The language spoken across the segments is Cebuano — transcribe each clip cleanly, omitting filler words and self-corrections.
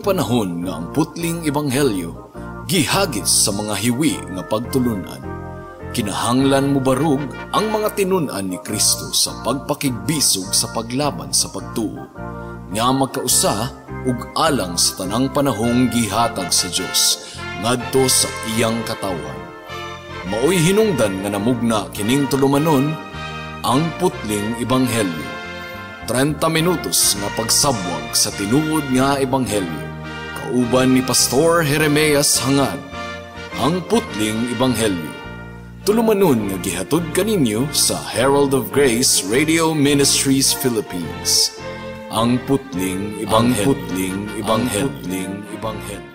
panahon nga ang putling ebanghelyo gihagis sa mga hiwi nga pagtulunan. Kinahanglan mobarug ang mga tinun-an ni Kristo sa pagpakigbisog sa paglaban sa pagtuo, nga magkausa ug alang sa tanang panahong gihatag sa Dios ngadto sa iyang katawhan. Maoy hinungdan nga namugna kining tulumanon, Ang Putling Ebanghelyo. 30 minutos nga pagsabwag sa tinuod nga ebanghelyo. Kauban ni Pastor Jeremias Hangad. Ang Putling Ebanghelyo. Tulumanon nga gihatod kaninyo sa Herald of Grace Radio Ministries Philippines. Ang Putling Ebanghelyo. Ang Putling Ebanghelyo. Putling Ebanghelyo.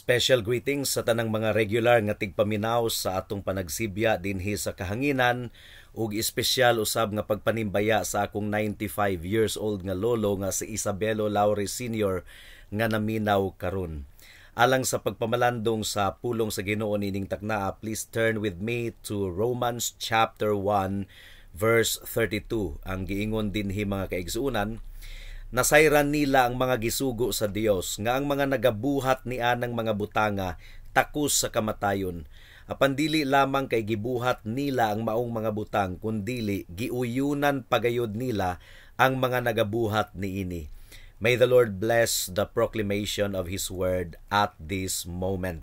Special greetings sa tanang mga regular nga tigpaminaw sa atong panagsibya dinhi sa kahanginan ug espesyal usab nga pagpanimbaya sa akong 95 years old nga lolo nga si Isabelo Laure Sr. nga naminaw karon. Alang sa pagpamalandong sa pulong sa Ginoo nining taknaa, please turn with me to Romans chapter 1 verse 32. Ang giingon dinhi, mga kaigsuonan, nasayran nila ang mga gisugo sa Dios nga ang mga nagabuhat ni anang mga butanga takos sa kamatayon. Apan dili lamang kay gibuhat nila ang maong mga butang, kundili giuyunan pagayod nila ang mga nagabuhat niini. May the Lord bless the proclamation of His word at this moment.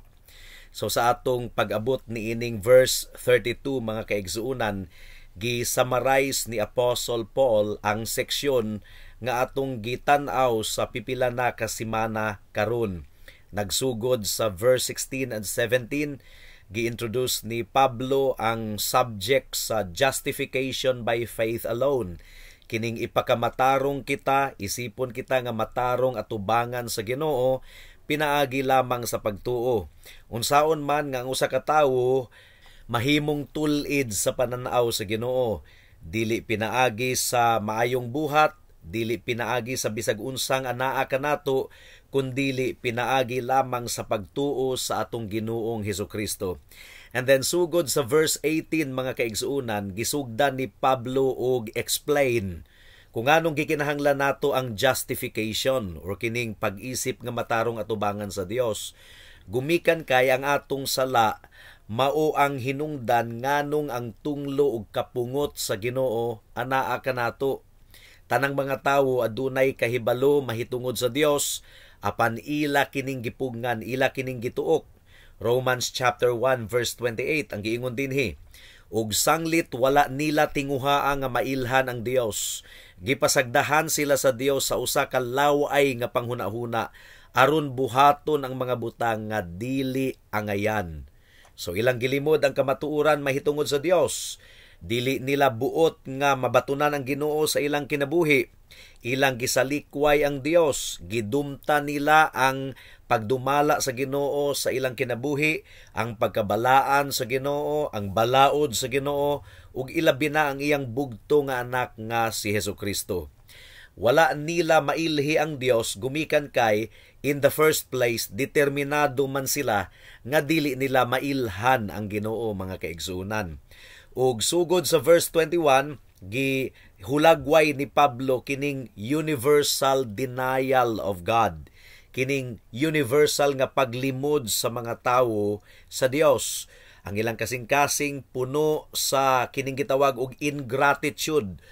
So sa atong pag-abot ni ining verse 32, mga kaigsuonan, gi-summarize ni Apostle Paul ang seksyon nga atong gitan-aw sa pipila na ka semana karon. Nagsugod sa verse 16 and 17, gi-introduce ni Pablo ang subject sa justification by faith alone. Kining ipakamatarong kita, isipon kita nga matarong atubangan sa Ginoo pinaagi lamang sa pagtuo. Unsaon man nga ang usa ka tawo mahimong tul-id sa pananaw sa Ginoo, dili pinaagi sa maayong buhat, dili pinaagi sa bisag unsang anaa kanato, kundili pinaagi lamang sa pagtuo sa atong Ginoong Hesukristo. And then sugod sa verse 18, mga kaigsuonan, gisugdan ni Pablo og explain kung anong gikinahanglan nato ang justification or kining pag-isip nga matarong atubangan sa Dios. Gumikan kay ang atong sala mao ang hinungdan nganong ang tunglo ug kapungot sa Ginoo anaa kanato. Tanang mga tawo adunay kahibalo mahitungod sa Dios, apan ila kining gipugngan, ila kining gituok. Romans chapter 1 verse 28 ang giingon dinhi. Ug sanglit wala nila tinguhaa nga mailhan ang Dios, gipasagdahan sila sa Dios sa usa ka law-ay nga panghunahuna aron buhaton ang mga butang nga dili angayan. So ilang gilimod ang kamatuoran mahitungod sa Dios. Dili nila buot nga mabatunan ang Ginoo sa ilang kinabuhi. Ilang gisalikway ang Dios, gidumta nila ang pagdumala sa Ginoo sa ilang kinabuhi, ang pagkabalaan sa Ginoo, ang balaod sa Ginoo, ug ilabi na ang iyang bugto nga anak nga si Hesukristo. Wala nila mailhi ang Dios gumikan kay in the first place determinado man sila nga dili nila mailhan ang Ginoo, mga kaigsuonan. Ug sugod sa verse 21, gihulagway ni Pablo kining universal denial of God, kining universal nga paglimod sa mga tawo sa Dios. Ang ilang kasing-kasing puno sa kining gitawag og ingratitude,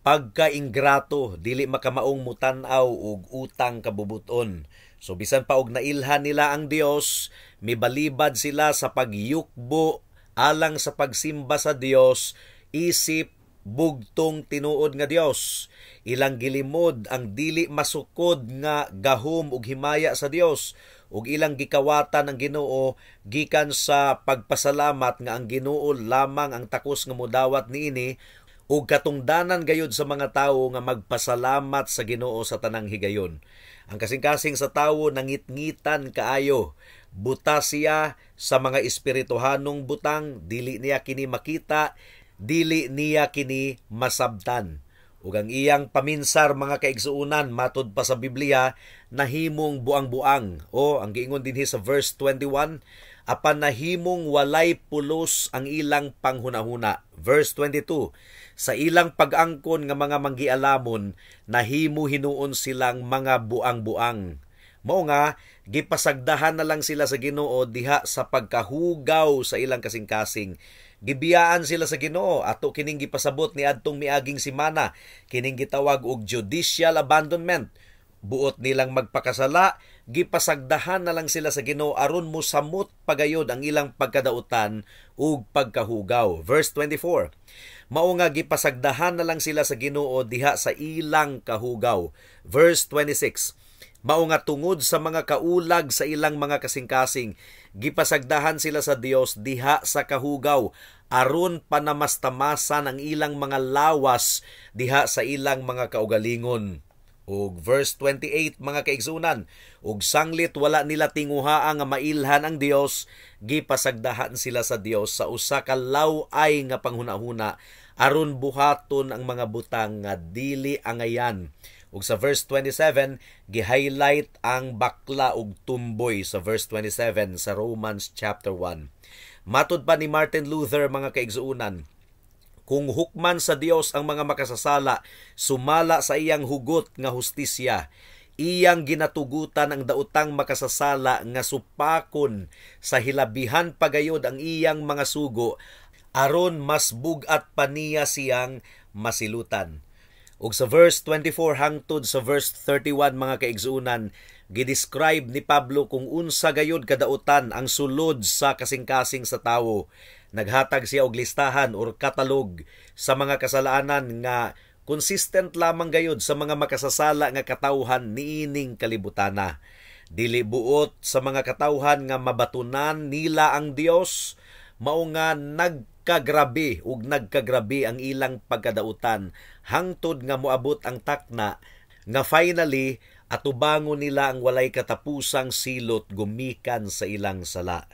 pagkaingrato, dili makamaong mutan-aw og utang kabubuton. So bisan pa og nailhan nila ang Dios, mibalibad sila sa pagyukbo alang sa pagsimba sa Dios isip bugtong tinuod nga Dios. Ilang gilimod ang dili masukod nga gahom ug himaya sa Dios, ug ilang gikawatan ang Ginoo gikan sa pagpasalamat nga ang Ginoo lamang ang takos nga modawat niini, ug katungdanan gayud sa mga tawo nga magpasalamat sa Ginoo sa tanang higayon. Ang kasing-kasing sa tawo nangitngitan kaayo. Buta siya sa mga espirituhanong butang, dili niya kini makita, dili niya kini masabtan. Ug ang iyang paminsar, mga kaigsuonan, matud pa sa Biblia, nahimong buang-buang. O ang giingon dinhi sa verse 21, apan nahimong walay pulos ang ilang panghunahuna. Verse 22, sa ilang pag-angkon nga mga manggialamon, nahimo hinuon silang mga buang-buang. Mao nga gipasagdahan na lang sila sa Ginoo diha sa pagkahugaw sa ilang kasing-kasing. Gibiyaan sila sa Ginoo. Ato kining gipasabot ni adtong miaging semana, kining gitawag og judicial abandonment. Buot nilang magpakasala, gipasagdahan na lang sila sa Ginoo aron mosamot pagayod ang ilang pagkadautan ug pagkahugaw. Verse 24, mao nga gipasagdahan na lang sila sa Ginoo diha sa ilang kahugaw. Verse 26, mao nga tungod sa mga kaulag sa ilang mga kasing-kasing, gipasagdahan sila sa Dios diha sa kahugaw aron panamastamasan ang ilang mga lawas diha sa ilang mga kaugalingon. Ug verse 28, mga kaigsunan, ug sanglit wala nila tinguhaa nga mailhan ang Dios, gipasagdahan sila sa Dios sa usa ka law-ay nga panghunahuna aron buhaton ang mga butang nga dili angayan. Ug sa verse 27, gi-highlight ang bakla ug tumboy sa verse 27 sa Romans chapter 1. Matud pa ni Martin Luther, mga kaigsuonan, kung hukman sa Dios ang mga makasasala sumala sa iyang hugot nga hustisya, iyang ginatugutan ang daotang makasasala nga supakon sa hilabihan pagayod ang iyang mga sugo aron mas bug-at pa niya siyang masilutan. Ug sa verse 24 hangtod sa verse 31, mga kaigsuonan, gidescribe ni Pablo kung unsa gayod kadautan ang sulod sa kasing-kasing sa tawo. Naghatag siya og listahan or katalog sa mga kasalanan nga consistent lamang gayod sa mga makasasala nga katawhan niining kalibutana. Dili buot sa mga katawhan nga mabatunan nila ang Dios, mao nga nagkagrabe ug nagkagrabe ang ilang pagkadautan hangtod nga moabot ang takna nga finally atubangon nila ang walay katapusang silot gumikan sa ilang sala.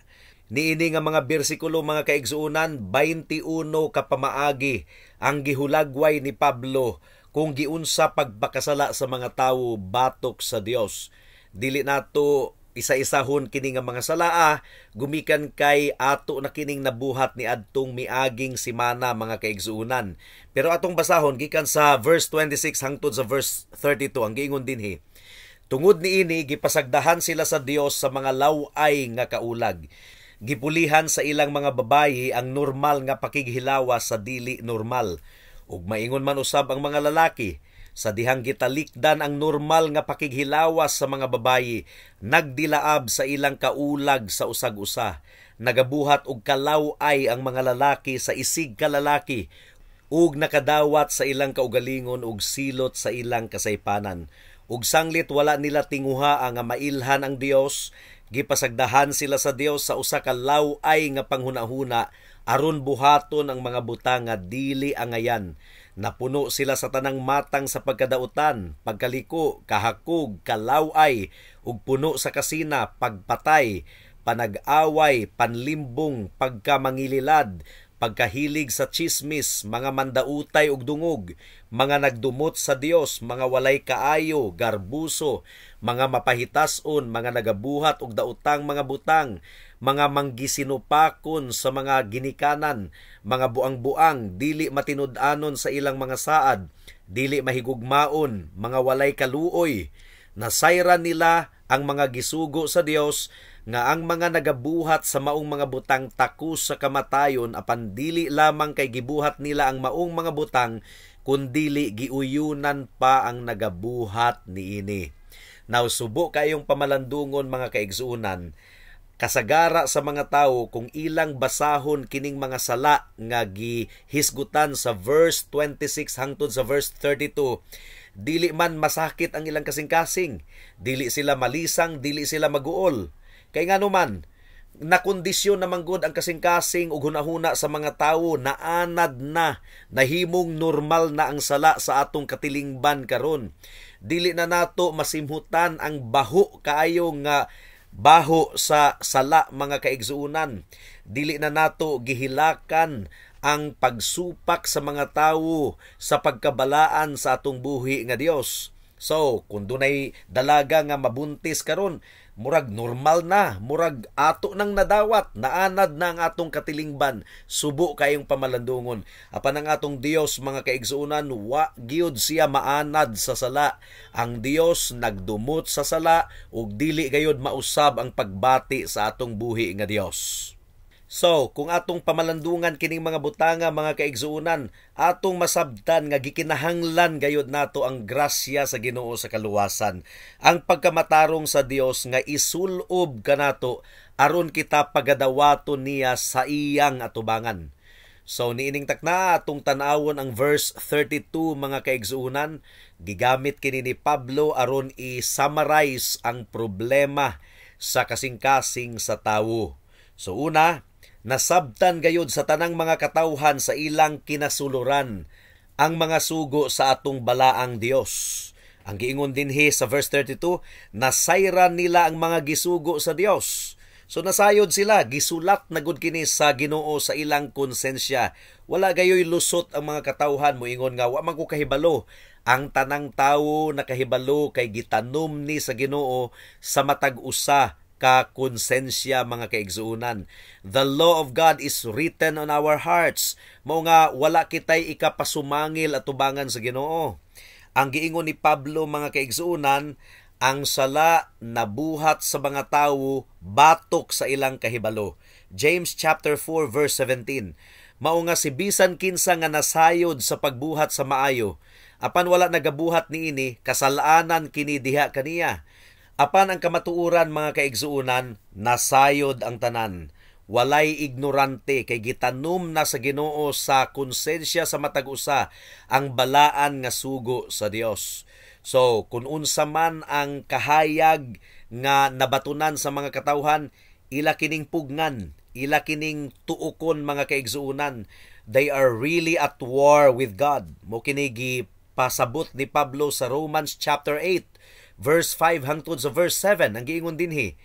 Niini nga mga bersikulo, mga kaigsuonan, 21 ka pamaagi ang gihulagway ni Pablo kung giunsa pagpakasala sa mga tawo batok sa Dios. Dili nato isa-isahon kini nga mga salaa gumikan kay ato na kining nabuhat ni adtong miaging semana, mga kaigsuonan. Pero atong basahon gikan sa verse 26 hangtod sa verse 32. Ang giingon dinhi, tungod niini gipasagdahan sila sa Dios sa mga law-ay nga kaulag. Gipulihan sa ilang mga babayi ang normal nga pakighilawas sa dili normal. Ug maingon man usab ang mga lalaki, sa dihang gitalikdan ang normal nga pakighilawas sa mga babayi, nagdilaab sa ilang kaulag sa usag-usa. Nagabuhat og kalaw-ay ang mga lalaki sa isig ka lalaki, ug nakadawat sa ilang kaugalingon ug silot sa ilang kasaypanan. Ug sanglit wala nila tinguha nga mailhan ang Dios, gipasagdahan sila sa Dios sa usa ka law-ay nga panghunahuna aron buhaton ang mga butang nga dili angayan. Napuno sila sa tanang matang sa pagkadautan, pagkaliko, kahakog, kalaw-ay, ug puno sa kasina, pagpatay, panag-away, panlimbong, pagkamangililad, pagkahilig sa chismis, mga mandautay ug dungog, mga nagdumot sa Dios, mga walay kaayo, garbuso, mga mapahitason, mga nagabuhat og daotang mga butang, mga manggisinupakon sa mga ginikanan, mga buang-buang, dili matinud-anon sa ilang mga saad, dili mahigugmaon, mga walay kaluoy. Nasayran nila ang mga gisugo sa Dios nga ang mga nagabuhat sa maong mga butang takos sa kamatayon, apan dili lamang kay gibuhat nila ang maong mga butang, kundili giuyunan pa ang nagabuhat niini. Now, subo kayong pamalandungon, mga kaigsuonan, kasagara sa mga tawo kung ilang basahon kining mga sala nga gihisgutan sa verse 26 hangtod sa verse 32, dili man masakit ang ilang kasing-kasing, dili sila malisang, dili sila maguol. Kay ngano man, nakondisyon naman gud ang kasing-kasing ug hunahuna sa mga tawo, naanad na, nahimong normal na ang sala sa atong katilingban karon. Dili na nato masimhutan ang baho kaayo nga Baho sa sala, mga kaigsuonan. Dili na nato gihilakan ang pagsupak sa mga tawo sa pagkabalaan sa atong buhi nga Dios. So, kung dunay dalaga nga mabuntis karon, murag normal na, murag ato nang nadawat, naanad na ang atong katilingban, subo kayong pamalandungon. Apan ang atong Dios, mga kaigsuonan, wa gyud siya maanad sa sala. Ang Dios nagdumot sa sala ug dili gayud mausab ang pagbati sa atong buhi nga Dios. So, kung atong pamalandungan kining mga butanga, mga kaigsuonan, atong masabtan nga gikinahanglan gayud nato ang grasya sa Ginoo sa kaluwasan. Ang pagkamatarong sa Dios nga isulob kanato aron kita pagadawaton niya sa iyang atubangan. So niining takna, atong tan-awon ang verse 32, mga kaigsuonan. Gigamit kini ni Pablo aron i-summarize ang problema sa kasing-kasing sa tawo. So una, nasabtan gayud sa tanang mga katawhan sa ilang kinasuluran ang mga sugo sa atong balaang Dios. Ang giingon dinhi sa verse 32, nasayran nila ang mga gisugo sa Dios. So nasayod sila, gisulat na gud kini sa Ginoo sa ilang konsensya. Wala gayoy lusot ang mga katawhan moingon nga wa man ko kahibalo. Ang tanang tawo nakahibalo kay gitanom ni sa Ginoo sa matag usa ka konsensya, mga kaigsuonan. The law of God is written on our hearts. Mao nga wala kitay ikapasumangil atubangan sa Ginoo. Ang giingon ni Pablo, mga kaigsuonan, ang sala nabuhat sa mga tawo batok sa ilang kahibalo. James chapter 4 verse 17. Mao nga si bisan kinsa nga nasayod sa pagbuhat sa maayo, apan wala nagabuhat niini, kasalanan kini diha kaniya. Apan ang kamatuoran, mga kaigsuonan, nasayod ang tanan. Walay ignorante kay gitanom na sa Ginoo sa konsensya sa matag usa ang balaan nga sugo sa Dios. So, kung unsa man ang kahayag nga nabatunan sa mga katawhan, ila kining pugnan, ila kining tuokon, mga kaigsuonan. They are really at war with God. Mao kini pasabot ni Pablo sa Romans chapter 8 verse 5 hangtod sa verse 7. Ang giingon dinhi,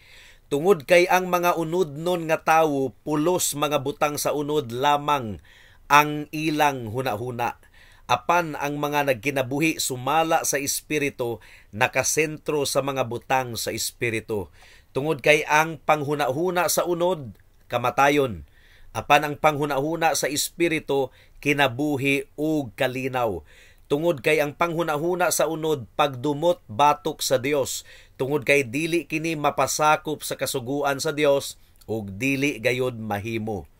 tungod kay ang mga unudnon nga tawo, pulos mga butang sa unod lamang ang ilang hunahuna, apan ang mga nagkinabuhi sumala sa Espiritu nakasentro sa mga butang sa Espiritu. Tungod kay ang panghunahuna sa unod, kamatayon, apan ang panghunahuna sa Espiritu, kinabuhi ug kalinaw. Tungod kay ang panghunahuna sa unod, pagdumot batok sa Dios, tungod kay dili kini mapasakop sa kasuguan sa Dios ug dili gayod mahimo.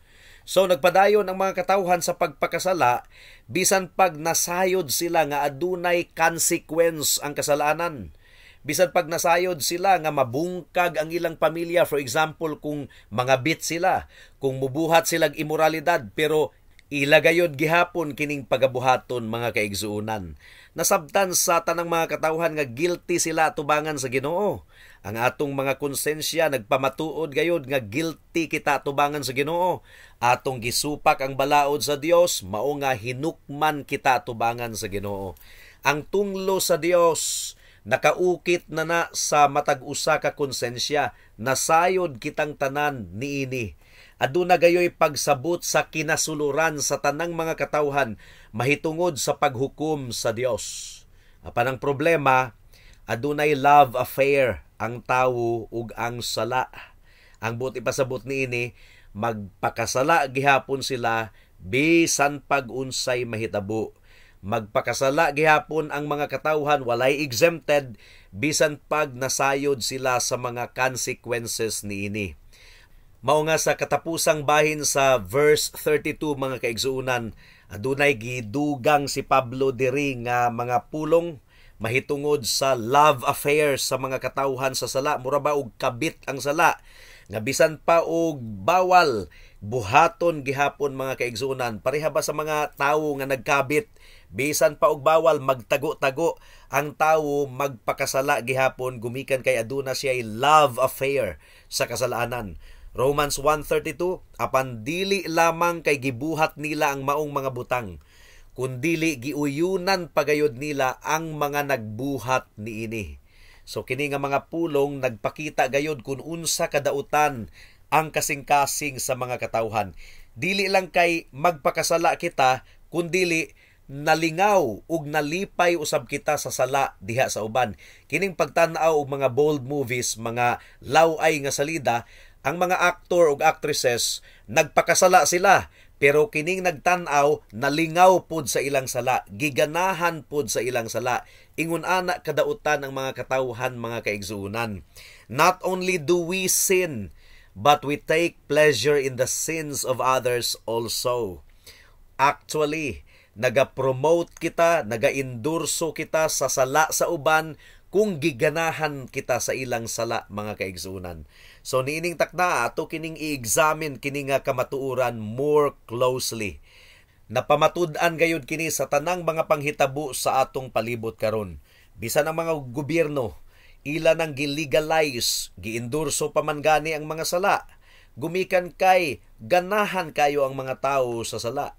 So nagpadayon ang mga katawhan sa pagpakasala bisan pag nasayod sila nga adunay consequence ang kasalanan. Bisan pag nasayod sila nga mabungkag ang ilang pamilya, for example, kung mga bit sila, kung mubuhat silag imoralidad, pero ilagayod gihapon kining pagabuhaton, mga kaigsuonan. Nasabtan sa tanang mga katawhan nga guilty sila atubangan sa Ginoo. Ang atong mga konsensya nagpamatuod gayod nga guilty kita atubangan sa Ginoo. Atong gisupak ang balaod sa Dios, mao nga hinukman kita atubangan sa Ginoo. Ang tunglo sa Dios nakaukit na na sa matag usa ka konsensya, nasayod kitang tanan niini. Aduna gayoy pagsabot sa kinasuluran sa tanang mga katawhan mahitungod sa paghukom sa Dios. Apan ang problema, adunay love affair ang tawo ug ang sala. Ang buot ipasabot niini, magpakasala gihapon sila bisan pag unsay mahitabo. Magpakasala gihapon ang mga katawhan, walay exempted, bisan pag nasayod sila sa mga consequences niini. Mao nga sa katapusang bahin sa verse 32, mga kaigsuonan, adunay gidugang si Pablo diri nga mga pulong mahitungod sa love affairs sa mga katawhan sa sala. Mura ba og kabit ang sala nga bisan pa og bawal, buhaton gihapon, mga kaigsuonan. Pareha ba sa mga tawo nga nagkabit, bisan pa og bawal, magtago-tago ang tawo, magpakasala gihapon gumikan kay aduna siya love affair sa kasalanan. Romans 1:32, apan dili lamang kay gibuhat nila ang maong mga butang, kundili giuyunan pagayod nila ang mga nagbuhat niini. So kini nga mga pulong nagpakita gayod kung unsa kadautan ang kasing-kasing sa mga katawhan. Dili lang kay magpakasala kita, kundili nalingaw ug nalipay usab kita sa sala diha sa uban. Kining pagtan-aw og mga bold movies, mga law-ay nga salida, ang mga aktor ug actresses nagpakasala sila, pero kining nagtan-aw nalingaw pod sa ilang sala, giganahan pod sa ilang sala. Ingon ana kadautan ang mga katawhan, mga kaigsuonan. Not only do we sin, but we take pleasure in the sins of others also. Actually, naga-promote kita, naga-endorso kita sa sala sa uban kung giganahan kita sa ilang sala, mga kaigsuonan. So niining takna, ato kining i-examine kini nga kamatuoran more closely. Napamatud-an gayud kini sa tanang mga panghitabo sa atong palibot karon. Bisan ang mga gobyerno, ila nang gi-legalize, gi-endorso pa man gani ang mga sala. Gumikan kay ganahan kayo ang mga tao sa sala.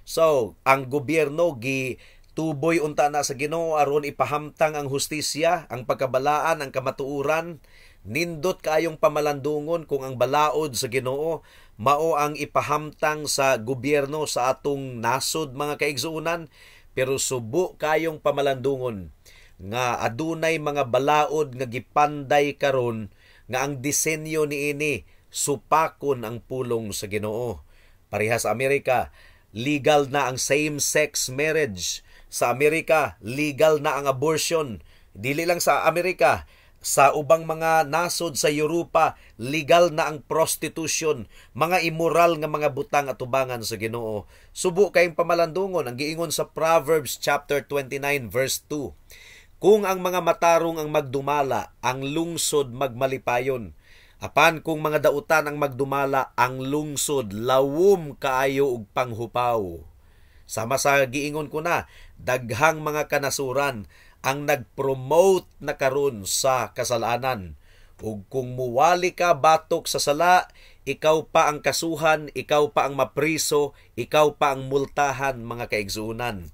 So, ang gobyerno gi tuboy unta na sa Ginoo aron ipahamtang ang hustisya, ang pagkabalaan, ang kamatuoran. Nindot kaayong pamalandungon kung ang balaod sa Ginoo mao ang ipahamtang sa gobyerno sa atong nasod, mga kaigsuonan, pero subo kayong pamalandungon nga adunay mga balaod nga gipanday karon nga ang disenyo niini supakon ang pulong sa Ginoo. Pareha sa Amerika, legal na ang same-sex marriage. Sa Amerika, legal na ang abortion. Dili lang sa Amerika, sa ubang mga nasod sa Europa, legal na ang prostitution, mga immoral nga mga butang atubangan sa Ginoo. Subo kayong pamalandungon ang giingon sa Proverbs chapter 29 verse 2. Kung ang mga matarong ang magdumala, ang lungsod magmalipayon. Apan kung mga dautan ang magdumala, ang lungsod lawom kaayo og panghupaw. Sama sa giingon ko na, daghang mga kanasuran ang nagpromote na karon sa kasalanan. Ug kung muwali ka batok sa sala, ikaw pa ang kasuhan, ikaw pa ang mapriso, ikaw pa ang multahan, mga kaigsuonan.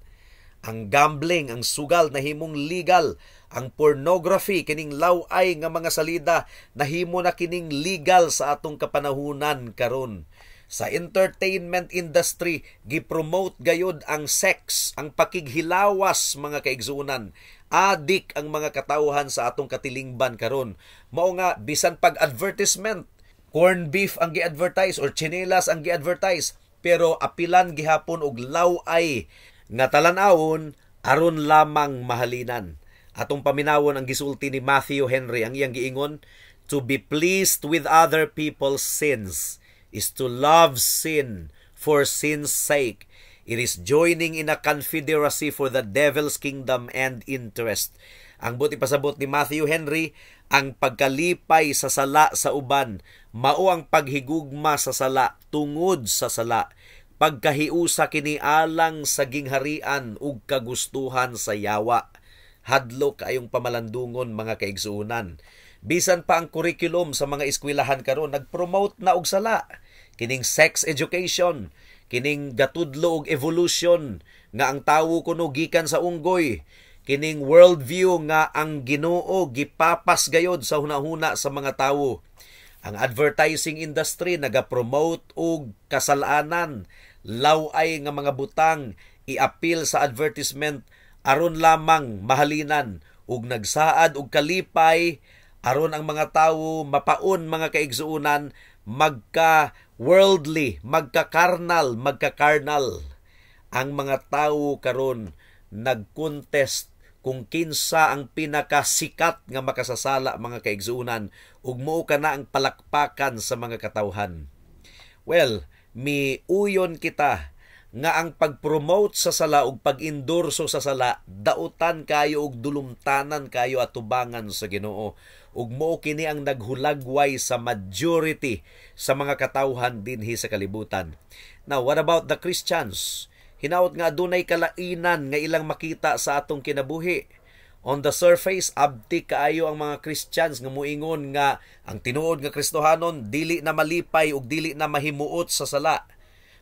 Ang gambling, ang sugal nahimong legal, ang pornography, kining law-ay nga mga salida nahimo na kining legal sa atong kapanahunan karon. Sa entertainment industry, gipromote gayod ang sex, ang pakighilawas, mga kaigsuonan. Adik ang mga katawhan sa atong katilingban karon. Mao nga bisan pag advertisement, corn beef ang gi-advertise or chinelas ang gi-advertise, pero apilan gihapon og law-ay nga talan-awon aron lamang mahalinan. Atong paminawon ang gisulti ni Matthew Henry. Ang iyang giingon, "To be pleased with other people's sins is to love sin for sin's sake. It is joining in a confederacy for the devil's kingdom and interest." Ang buot ipasabot ni Matthew Henry, ang pagkalipay sa sala sa uban, mao ang paghigugma sa sala tungod sa sala. Pagkahiusa kini alang sa gingharian ug kagustuhan sa yawa. Hadlok kaayong pamalandungon, mga kaigsuonan. Bisan pa ang curriculum sa mga eskwelahan karon nagpromote na og sala. Kining sex education, kining gatudlo og evolution nga ang tawo kuno gikan sa unggoy, kining worldview nga ang Ginoo gipapas gayod sa hunahuna sa mga tawo. Ang advertising industry nagapromote og kasalanan, law-ay nga mga butang iapil sa advertisement aron lamang mahalinan ug nagsaad og kalipay aron ang mga tawo mapaon, mga kaigsuonan, magka worldly, magka-carnal, magka-carnal. Ang mga tawo karon nagcontest kung kinsa ang pinakasikat nga makasasala, mga kaigsuonan, ug mao kana ang palakpakan sa mga katawhan. Well, miuyon kita nga ang pag-promote sa sala ug pag-endorso sa sala dautan kayo ug dulumtanan kayo atubangan sa Ginoo, ug mao kini ang naghulagway sa majority sa mga katawhan dinhi sa kalibutan. Now, what about the Christians? Hinaot nga adunay kalainan nga ilang makita sa atong kinabuhi. On the surface, abtik kaayo ang mga Christians nga muingon nga ang tinuod nga Kristohanon dili na malipay ug dili na mahimuot sa sala.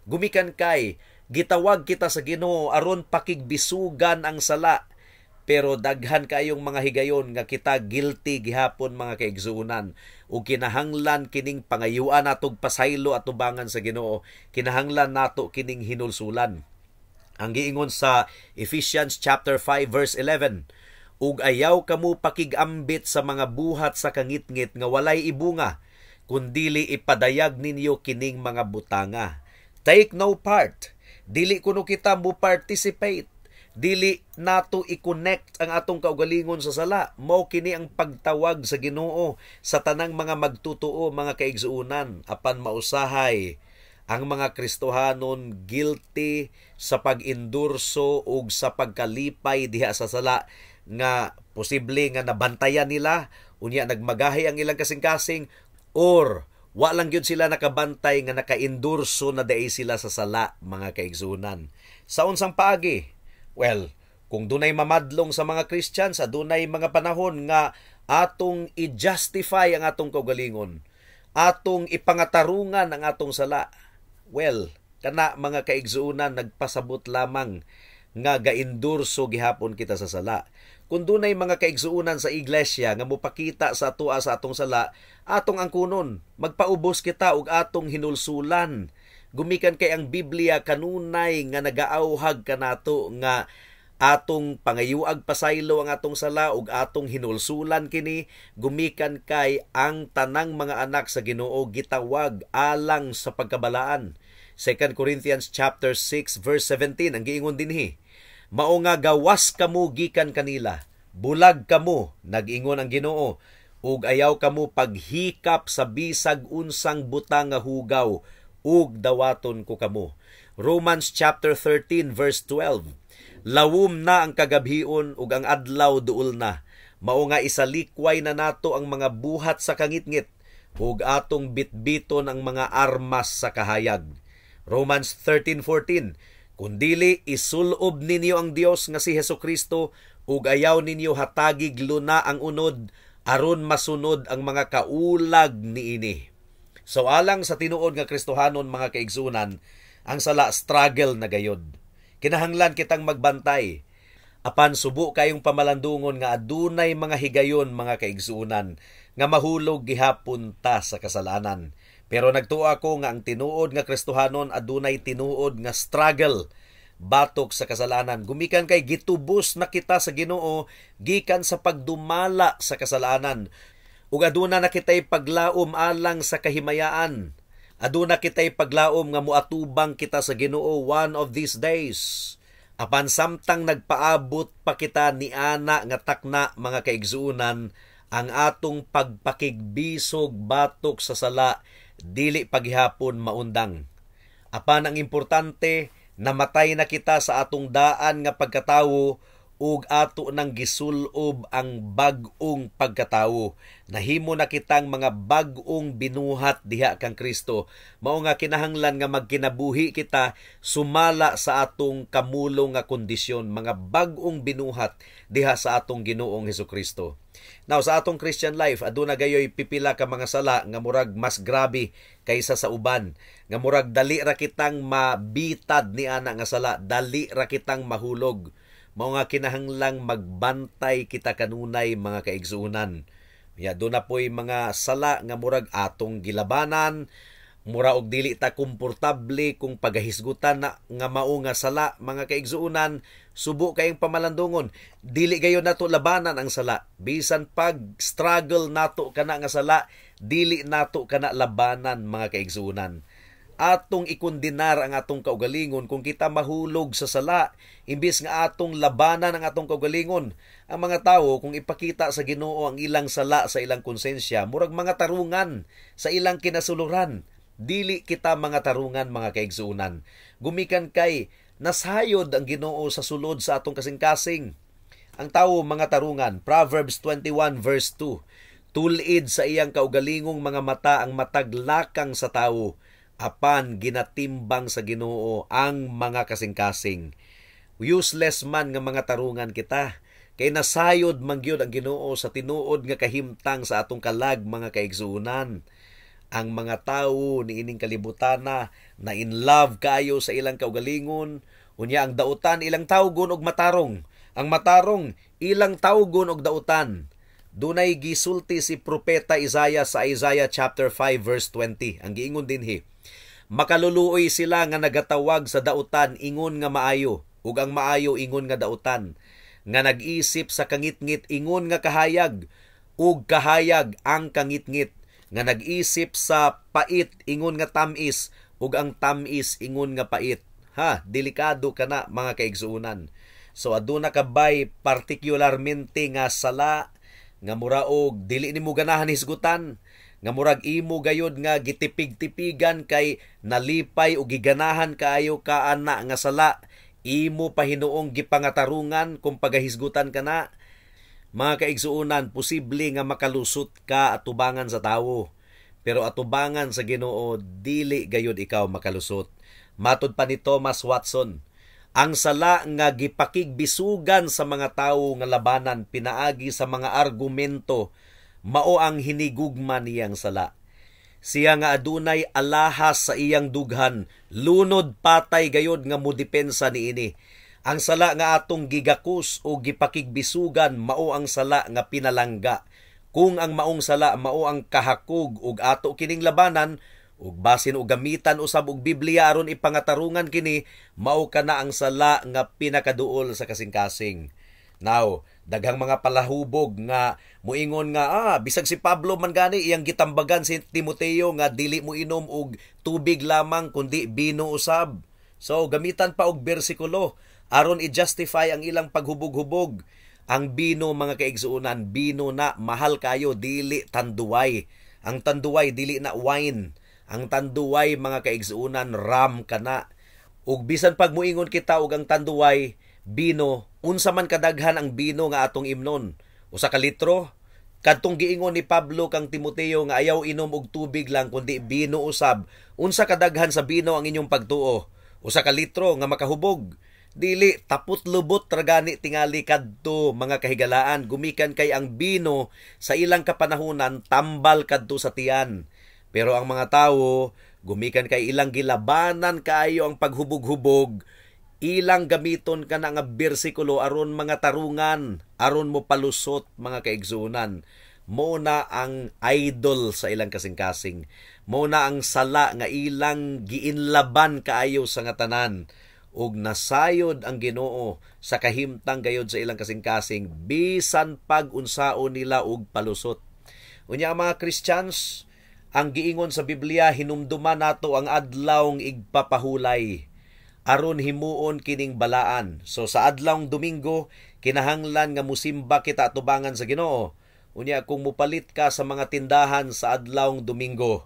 Gumikan kay gitawag kita sa Ginoo aron pakigbisugan ang sala. Pero daghan kayong mga higayon nga kita guilty gihapon, mga kaigsuonan, ug kinahanglan kining pangayuan natog pasaylo at tubangan sa Ginoo. Kinahanglan nato kining hinulsulan. Ang giingon sa Ephesians chapter 5 verse 11, "Ug ayaw kamo pakigambit sa mga buhat sa kangitngit nga walay ibunga, kundili ipadayag ninyo kining mga butanga." Take no part. Dili kuno kita mo participate. Dili nato i-connect ang atong kaugalingon sa sala. Mao kini ang pagtawag sa Ginoo sa tanang mga magtutuo, mga kaigsuonan. Apan mausahay ang mga Kristohanon guilty sa pag-endorso ug sa pagkalipay diha sa sala nga posible nga nabantayan nila, unya nagmagahi ang ilang kasing-kasing, or wa lang gyud sila nakabantay nga naka-endorso na diay sila sa sala, mga kaigsuonan. Sa unsang paagi? Well, kung dunay mamadlong sa mga Christians, adunay mga panahon nga atong i-justify ang atong kaugalingon, atong ipangatarungan ang atong sala. Well, kana, mga kaigsuonan, nagpasabot lamang nga gaendorso gihapon kita sa sala. Kung dunay mga kaigsuonan sa iglesia nga mopakita sa atoa sa atong sala, atong angkunon, magpaubos kita og atong hinulsulan. Gumikan kay ang Biblia kanunay nga nagaauhag kanato nga atong pangayuag pasaylo ang atong sala ug atong hinulsulan kini, gumikan kay ang tanang mga anak sa Ginoo gitawag alang sa pagkabalaan. 2 Corinthians chapter 6 verse 17, ang giingon dinhi, "Mao nga gawas kamo gikan kanila. Bulag kamo, nag-ingon ang Ginoo, ug ayaw kamo paghikap sa bisag unsang butang nga hugaw, ug dawaton ko kamo." Romans chapter 13 verse 12, "Lawom na ang kagabhion ug ang adlaw duol na. Mao nga isalikway na nato ang mga buhat sa kangitngit ug atong bitbiton ang mga armas sa kahayag." Romans 13:14, "Kundili isulob ninyo ang Dios nga si Hesus Kristo ug ayaw ninyo hatagig luna ang unod aron masunod ang mga kaulag niini." So alang sa tinuod nga Kristohanon, mga kaigsunan, ang sala struggle na gayod. Kinahanglan kitang magbantay. Apan subo kayong pamalandungon nga adunay mga higayon, mga kaigsunan, nga mahulog gihapon ta sa kasalanan. Pero nagtuo ako nga ang tinuod nga Kristohanon adunay tinuod nga struggle batok sa kasalanan. Gumikan kay gitubos na kita sa Ginoo gikan sa pagdumala sa kasalanan. Ug aduna na kitay paglaom alang sa kahimayaan. Aduna kitay paglaom nga muatubang kita sa Ginoo one of these days. Apan samtang nagpaabot pa kita niana nga takna, mga kaigsuonan, ang atong pagpakigbisog batok sa sala dili paghihapon maundang. Apan ang importante, namatay na kita sa atong daan nga pagkatawo ug ato nang gisulob ang bag-ong pagkatawo. Nahimo na kitang mga bag-ong binuhat diha kang Kristo. Mao nga kinahanglan nga magkinabuhi kita sumala sa atong kamulong nga kondisyon, mga bag-ong binuhat diha sa atong Ginoong Hesukristo. Now, sa atong Christian life, aduna gayoy pipila ka mga sala nga murag mas grabe kaysa sa uban. Nga murag dali ra kitang mabitad ni ana nga sala, dali ra kitang mahulog. Mao nga kinahanglang magbantay kita kanunay, mga kaigsuonan. Ya, duna po'y mga sala nga murag atong gilabanan, mura og dili ta komportable kung pagahisgutan na nga mao nga sala, mga kaigsuonan. Subo kayong pamalandungon, dili gayon nato labanan ang sala. Bisan pag struggle nato kana nga sala, dili nato kana labanan, mga kaigsuonan. Atong ikondenar ang atong kaugalingon kung kita mahulog sa sala, imbis nga atong labanan ang atong kaugalingon. Ang mga tawo, kung ipakita sa Ginoo ang ilang sala sa ilang konsensya, murag mga tarungan sa ilang kinasuluran. Dili kita mga tarungan, mga kaigsuonan, gumikan kay nasayod ang Ginoo sa sulod sa atong kasing-kasing. Ang tawo mga tarungan. Proverbs 21 verse 2, "Tulid sa iyang kaugalingong mga mata ang matag lakang sa tawo, apan ginatimbang sa Ginoo ang mga kasing-kasing." Useless man nga mga tarungan kita kay nasayod man gyud ang Ginoo sa tinuod nga kahimtang sa atong kalag, mga kaigsuonan. Ang mga tawo niining kalibutana na in love kayo sa ilang kaugalingon, unya ang dautan ilang tawgon og matarong. Ang matarong ilang tawgon og dautan. Dunay gisulti si Propeta Isaiah sa Isaiah chapter 5 verse 20. Ang giingon dinhi, "Makaluluoy sila nga nagatawag sa dautan ingon nga maayo, ug ang maayo ingon nga dautan, nga nag-isip sa kangitngit ingon nga kahayag, ug kahayag ang kangitngit, nga nag-isip sa pait ingon nga tamis, ug ang tamis ingon nga pait." Ha, delikado kana, mga kaigsuonan. So aduna ka bay partikularmente nga sala nga muraog dili nimo ganahan hisgutan, nga murag imo gayod nga gitipig-tipigan kay nalipay o giganahan kaayo ka ana nga sala, imo pahinuong gipangatarungan kung pagahisgutan ka na? Mga kaigsuonan, posible nga makalusot ka atubangan sa tawo, pero atubangan sa Ginoo dili gayod ikaw makalusot. Matud pa ni Thomas Watson, ang sala nga gipakigbisugan sa mga tawo nga labanan pinaagi sa mga argumento mao ang hinigugma niyang sala. Siya nga adunay alahas sa iyang dughan, lunod patay gayod nga modepensa niini. Ang sala nga atong gigakos o gipakigbisugan mao ang sala nga pinalangga. Kung ang maong sala mao ang kahakog ug ato kining labanan, ug basin og gamitan usab og Biblia aron ipangatarungan kini, mao kana ang sala nga pinakaduol sa kasing-kasing. Now, daghang mga palahubog nga muingon nga bisag si Pablo man gani iyang gitambagan si Timoteo nga dili mo inom og tubig lamang kundi bino usab. So gamitan pa og bersikulo aron i-justify ang ilang paghubog-hubog. Ang bino, mga kaigsuonan, bino na mahal kayo, dili Tanduay. Ang Tanduay dili na wine. Ang Tanduay, mga kaigsuonan, ram kana. Ug bisan pag muingon kita og ang Tanduay bino, unsa man kadaghan ang bino nga atong imnon? 1 ka litro? Kadtong giingon ni Pablo kang Timoteo nga ayaw inom og tubig lang kundi bino usab. Unsa kadaghan sa bino ang inyong pagtuo? 1 ka litro nga makahubog? Dili, tapot lubot ra gani tingali kadto, mga kahigalaan, gumikan kay ang bino sa ilang kapanahunan tambal kadto sa tiyan. Pero ang mga tawo, gumikan kay ilang gilabanan kaayo ang paghubog-hubog, ilang gamiton kana nga bersikulo aron mga tarungan, aron mo palusot, mga kaigsuonan. Mo na ang idol sa ilang kasing-kasing. Mo na ang sala nga ilang giinlaban kaayo sa nga tanan. Ug nasayod ang Ginoo sa kahimtang gayod sa ilang kasing-kasing bisan pag unsaon nila og palusot. Unya ang mga Christians, ang giingon sa Biblia, hinumduman nato ang adlawng igpapahulay aron himuon kining balaan. So sa adlawng Domingo, kinahanglan nga musimba kita atubangan sa Ginoo. Unya kung mupalit ka sa mga tindahan sa adlawng Domingo,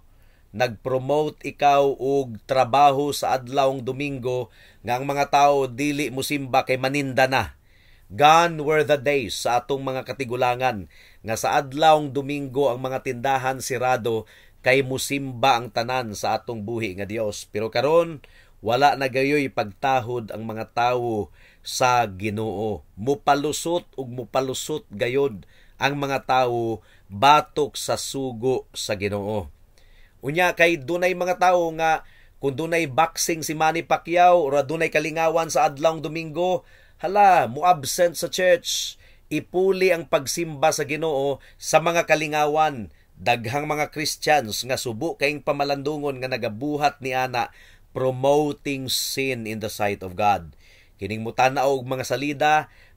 nagpromote ikaw og trabaho sa adlawng Domingo nga ang mga tao dili musimba kay maninda na. Gone were the days sa atong mga katigulangan nga sa adlawng Domingo ang mga tindahan sirado kay musimba ang tanan sa atong buhi nga Dios. Pero karon wala na gayoy pagtahod ang mga tawo sa Ginoo. Mupalusot ug mupalusot gayod ang mga tawo batok sa sugo sa Ginoo. Unya kay dunay mga tawo nga kung dunay boxing si Manny Pacquiao or dunay kalingawan sa adlawng Domingo, hala, mo absent sa church. Ipuli ang pagsimba sa Ginoo sa mga kalingawan. Daghang mga Christians nga subo kayong pamalandungon nga nagabuhat ni ana, promoting sin in the sight of God. Kining mutanaw og mga salida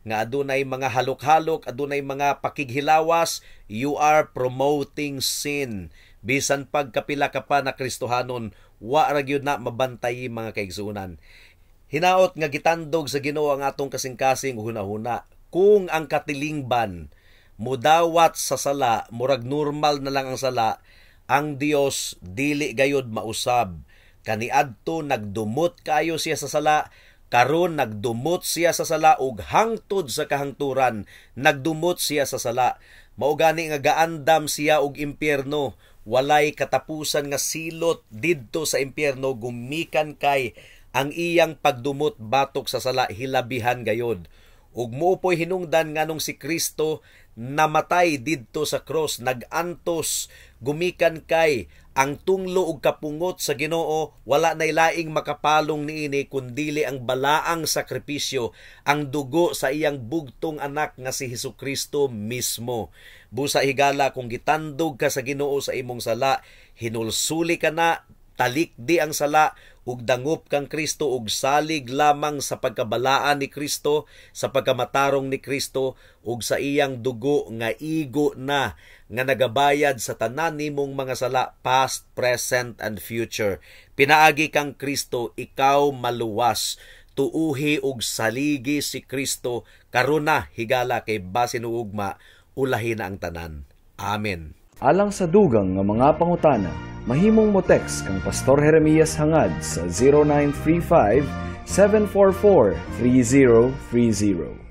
nga adunay mga halok-halok, adunay mga pakighilawas, you are promoting sin. Bisan pagkapila ka pa na Kristohanon, wa ra gyud na mabantay, mga kaigsuonan. Hinaot nga gitandog sa Ginoo ang atong kasing-kasing hunahuna. Kung ang katilingban mudawat sa sala, murag normal na lang ang sala, ang Dios dili gayod mausab. Kaniadto nagdumot kaayo siya sa sala, karon nagdumot siya sa sala ug hangtod sa kahangturan nagdumot siya sa sala. Mao gani nga gaandam siya og impyerno, walay katapusan nga silot didto sa impyerno gumikan kay ang iyang pagdumot batok sa sala hilabihan gayod. Ug muupoy hinungdan nganong si Kristo namatay didto sa cross, nagantos gumikan kay Ang tunglo ug kapungot sa Ginoo, wala nay laing makapalong niini kundili ang balaang sakripisyo, ang dugo sa iyang bugtong anak nga si Hesukristo mismo. Busa, higala, kung gitandog ka sa Ginoo sa imong sala, hinulsuli ka na, talikdi ang sala ug dangop kang Kristo ug salig lamang sa pagkabalaan ni Kristo, sa pagkamatarong ni Kristo ug sa iyang dugo nga igo na nga nagabayad sa tanan nimong mga sala, past, present and future. Pinaagi kang Kristo, ikaw maluwas. Tuuhi ug saligi si Kristo karon na, higala, kay basin ugma ulahi na ang tanan. Amen. Alang sa dugang nga mga pangutana, mahimong mo text kang Pastor Jeremias Hangad sa 0935 744 3030.